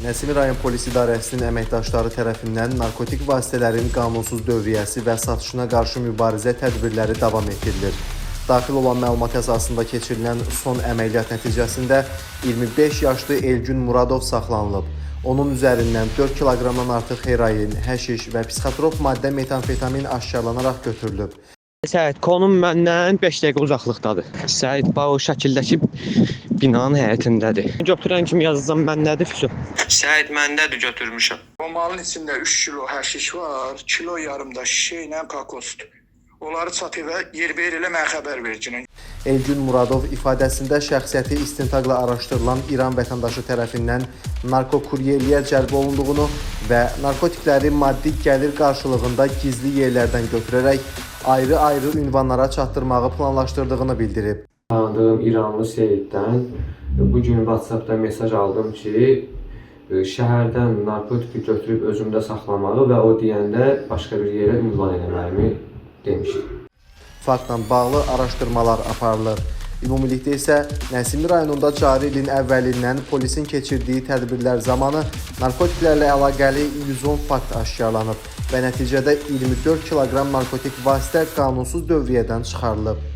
Nəsimi rayon polis idarəsinin əməkdaşları tərəfindən narkotik vasitələrin qanunsuz dövriyyəsi və satışına qarşı mübarizə tədbirləri davam etdirilir. Daxil olan məlumat əsasında keçirilən son əməliyyat nəticəsində 25 yaşlı Elgün Muradov saxlanılıb. Onun üzərindən 4 kiloqramdan artıq heroin, həşiş və psixotrop maddə metamfetamin aşkarlanaraq götürülüb. Səid, konum məndən 5 dəqiqə uzaqlıqdadır. Səid bax o şəkildəki binanın həyətindədir. Götürən kimi yazacağam məndədir, vəsə. Səid məndədir, götürmüşəm. O malın içində 3 kilo həşiş var, kilo yarım da şişə ilə kokosdur. Onları çat evə yerbəyer elə mənə xəbər verginə. Elgün Muradov ifadəsində şəxsiyyəti istintaqla araşdırılan İran vətəndaşı tərəfindən narkokuryerliyə cəlb olunduğunu və narkotikləri maddi gəlir qarşılığında gizli yerlərdən götürərək ayrı-ayrı ünvanlara çatdırmağı planlaşdırdığını bildirib. Tanıdığım İranlı Seyiddən bu gün WhatsApp-da mesaj aldım ki, şəhərdən narkotiki götürüb özümdə saxlamağı və o deyəndə başqa bir yerə ünvan eləməyimi demişdi. Faktla bağlı araşdırmalar aparılır. Ümumilikdə isə Nəsimi rayonunda cari ilin əvvəlindən polisin keçirdiyi tədbirlər zamanı narkotiklərlə əlaqəli 110 fakt aşkarlanıb və nəticədə 24 kiloqram narkotik vasitə qanunsuz dövriyyədən çıxarılıb.